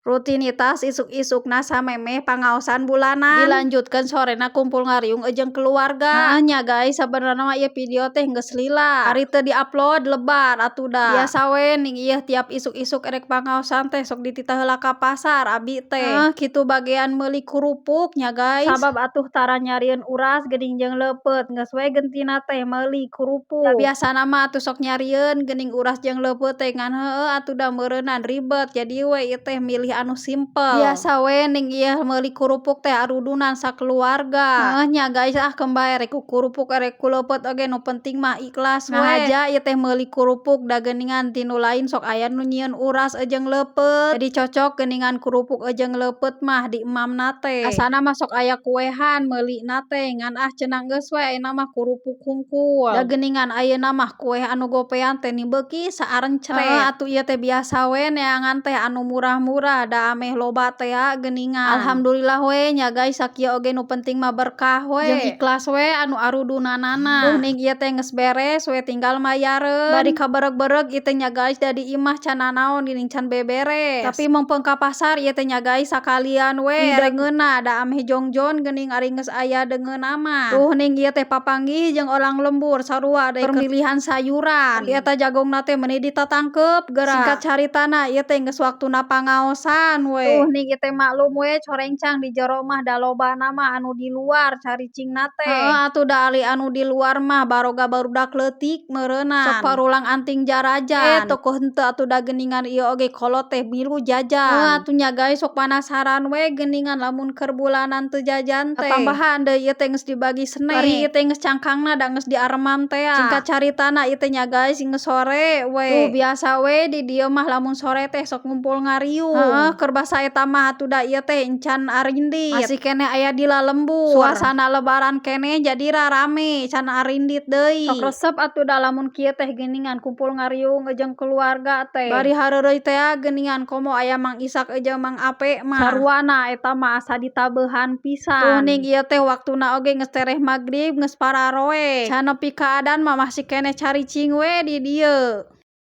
Rutinitas isuk-isukna samemeh pangaosan bulanan, dilanjutkeun sorena kumpul ngariung jeung keluarga. Heuh nya guys, sabenerna mah ieu video teh geus lila, ari teu diupload lebar atuh da. Biasa we ning ieu tiap isuk-isuk erek pangaosan teh sok dititah heula ka pasar abi teh. Heuh, kitu bagean meuli kurupuk nya, guys. Sabab atuh tara nyarieun uras geuning jeung leupeut, geus we gentina teh meuli kurupuk. Da biasana mah atuh sok nyarieun geuning uras jeung leupeut teh, ngan heueuh atuh da meureunnan ribet, jadi we ieu teh milih anu simpel. Biasa we ning ieu meuli kurupuk teh arudunan sakeluarga. Heuh nya guys, ah, keun bae rek ku kurupuk erek ku leupeut oge, nu penting mah ikhlas we. Ngahaja ieu teh meuli kurupuk, da geuningan ti nu lain sok aya nu nyieun uras jeung leupeut, jadi cocok geuningan kurupuk jeung leupeut mah di emamna teh. Asana mah sok aya kuehan meulina teh, ngan ah cenah geus we ayeuna mah kurupuk hungkul, da geuningan ayeuna mah kue anu gopean teh ni beuki saarencret. Heuh atuh ieu teh biasa we neangan teh anu murah-murah, da ameh loba tea geuningan. Alhamdulillah we nya guys, sakieu oge nu penting mah berkah we jeung ikhlas we anu arudunanana. Tuh, ning ieu teh geus beres we, tinggal mayareun. Bari kabeureg-beureg ieu teh nya guys, da di imah can nanaon geuning, can beberes. Tapi meungpeung ka pasar ieu teh nya guys, sakalian we deungeunna, da ameh jongjon geuning ari geus aya deungeunna mah. Tuh, ning ieu teh papanggih jeung orang lembur sarua deui pemilihan sayuran. Eta jagongna teh meuni ditatangkeup geura. Singkat caritana, ieu teh geus waktuna pangaosan we. Tuh, ning ieu teh maklum we corencang di jero mah, da lobana mah anu di luar caricingna teh. Heuh atuh da ari anu di luar mah baroga barudak leutik meureunnan, sok parulang anting jarajan. Eh, tokoh henteu atuh da geuningan ieu oge kolot teh milu jajan. Heuh atuh nya guys, sok panasaran we geuningan lamun keur bulanan teu jajan teh. Tambahan deui ieu teh geus dibagi snack. Bari ieu teh geus cangkangna da geus diaremam tea. Singkat caritana, ieu teh nya guys, geus sore we. Tuh, biasa we di dieu mah lamun sore teh sok ngumpul ngariung. Heuh, keur basa eta mah atuh da ieu teh encan arindit, masih keneh aya di lalembur. Suasana lebaran keneh, jadi rarame, can arindit deui. Sok resep atuh da lamun kieu teh geuningan kumpul ngariung jeung keluarga teh. Bari hareureuy tea geuningan, komo aya Mang Isak jeung Mang Ape mah, saruana eta mah asa ditabeuhan pisan. Tuh, ning ieu teh waktuna oge geus tereh magrib, geus pararoe. Can nepi ka adan mah masih keneh caricing we di dieu.